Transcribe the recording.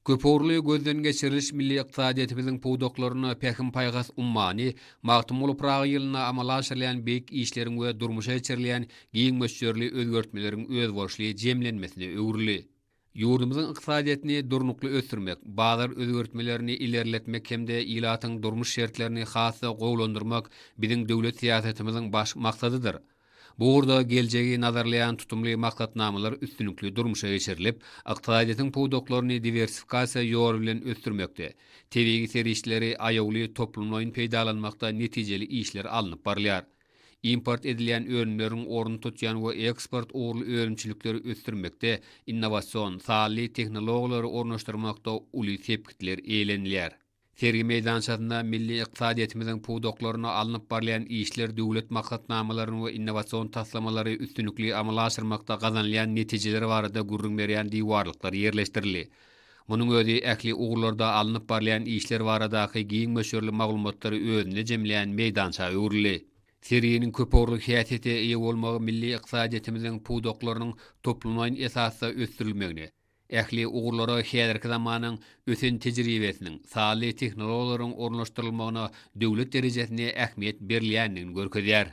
Köpugurly gözden geçiriliş milli ykdysadyýetimiziň pudaklarynda Pähim-paýhas ummany Magtymguly Pyragy ýylynda amala aşyrylýan beýik işleriň we durmuşa geçirilýän giň möçberli özgertmeleriň özboluşly jemlenmesine öwrüldi. Ýurdumyzyň ykdysadyýetini durnukly ösdürmek, bazar özgertmelerini ilerletmek hem-de ilatyň durmuş şertlerini has-da gowulandyrmak biziň döwlet syýasatymyzyň baş maksadydyr. Bu ugurda geljegi nazarlaýan tutumly maksatnamalar üstünlikli durmuşa geçirilip, ykdysadyýetiň pudaklaryny diwersifikasiýa ýoly bilen ösdürmekde, tebigy serişdeleri aýawly toplumlaýyn peýdalanmakda netijeli işler alnyp barylýar. Import edilýän önümleriň ornuny tutýan we eksport ugurly önümçilikleri ösdürmekde innowasion, sanly tehnologiýalary ornaşdyrmakda uly sepgitler eýlenilýär. Sergi meýdançasynda milli ykdysadyýetimiziň pudaklarynda alnyp barylýan işler döwlet maksatnamalaryny we innowasion taslamalary üstünlikli amala aşyrmakda gazanylýan netijeler barada gürrüň berýän diwarlyklar ýerleşdirildi. Munuň özi ähli ugurlarda alnyp barylýan işler baradaky giň möçberli maglumatlary özünde jemleýän meýdança öwrüldi. Serginiň köpugurly häsiýete eýe bolmagy milli ykdysadyýetimiziň pudaklarynyň toplumlaýyn esasda ösdürilmegine, Ähli ugurlara häzirki zamanyň ösen tejribesiniň, sanly tehnologiýalaryň ornaşdyrylmagyna döwlet derejesinde ähmiýet berilýändigini görkezýär.